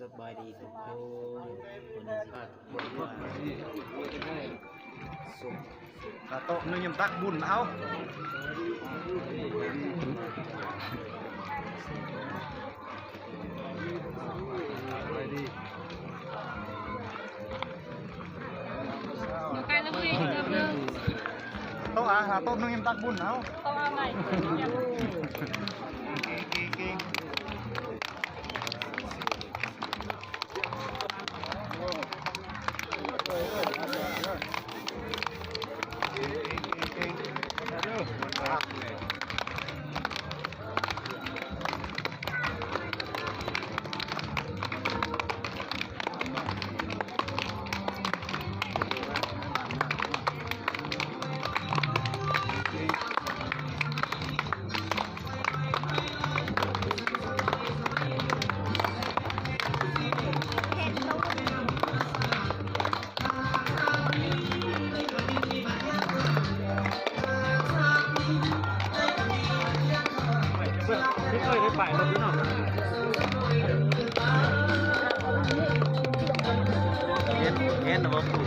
ສະບາຍດີທຸກຄົນ ມື້ນີ້ຊິພາທຸກຄົນມາ ກະໂຕະໜຶ່ງຍັງຕັກບຸນເອົາ ໂຕະອາ ໂຕະໜຶ່ງຍັງຕັກບຸນເອົາ ໂຕະອາໃໝ່. ເຫັນ ເຫັນບໍ່?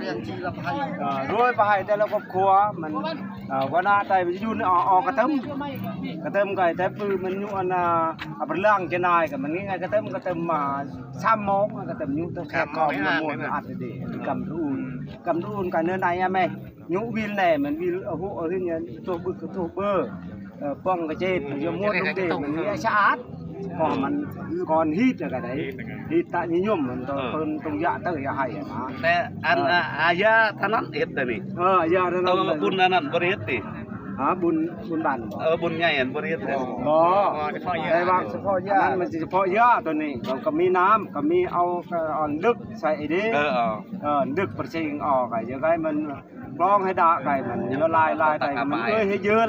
ເລື່ອງທີ່ລຳໄພ ເອີ ໂດຍໄປໃຫ້ແຕ່ລະຄອບຄົວ ມັນ ເອີ ວານາໄຕຢູ່ໃນອອກ ອອກກະເຕີມ ກະເຕີມໄກ ແຕ່ປືມັນຢູ່ອັນນ່າ ອາບລັງຈະນາຍ ກະມັນນີ້ ກະເຕີມ ກະເຕີມມາສາມໂມງ ກະເຕີມຢູ່ແຕ່ ສາມໂມງ ກຳລຸນ ກຳລຸນກະເນີນໃນອະແມ່ ຍຸວິນແດ່ ມັນວິນ ໂອ້ໂຫ ໂຕບຶກ ໂຕເບີ ເອີ ປ້ອງກະເຈດ ຢາໝົດ ເດ ມັນມີສະອາດ ເພາະມັນກ່ອນຮີດແລ້ວກະໄດ້ ຮີດຕະນິຍົມ ມັນຕ້ອງ ເອີ ເພິ່ນຕ້ອງຢາເຕີຢາໄຫ້ຫັ້ນນະ ແຕ່ອັນ ເອີ ອາ ອາຍາເທົ່ານັ້ນເຮັດແຕ່ນີ້ ເອີ ອາຍາເທົ່ານັ້ນ ແຕ່ວ່າບຸນອັນນັ້ນບໍ່ໄດ້ເຮັດຕິ ຫາ ບຸນ ບຸນບ້ານບໍ່ ເອີ ບຸນໃຫຍ່ຫັ້ນບໍ່ໄດ້ເຮັດ ບໍ່ ແຕ່ວ່າສະເພາະຢາ ອັນນັ້ນມັນຊິສະເພາະຢາໂຕນີ້ ກະ ກະມີນ້ຳ ກະມີເອົາ ກະເອົາດຶກໃສ່ເດ້ ເອີ ເອີ ເອີ ດຶກປະເຊງອອກ ກະຢາກໃຫ້ມັນ ກອງໃຫ້ດາໄກ ມັນລາຍ ລາຍໄກ ມັນເອີຍໃຫ້ເຢີດ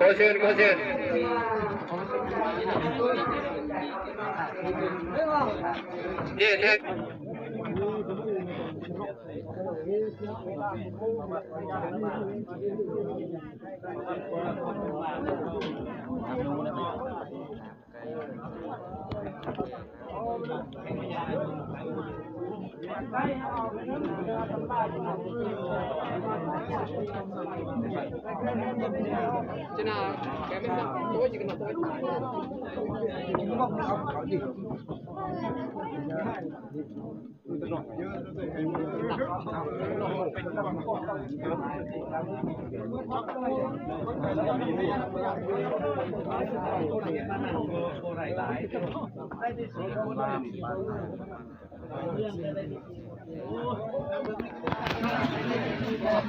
ຂໍເຊີນ ຂໍເຊີນ. ເດ້ ເດ້.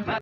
ມາ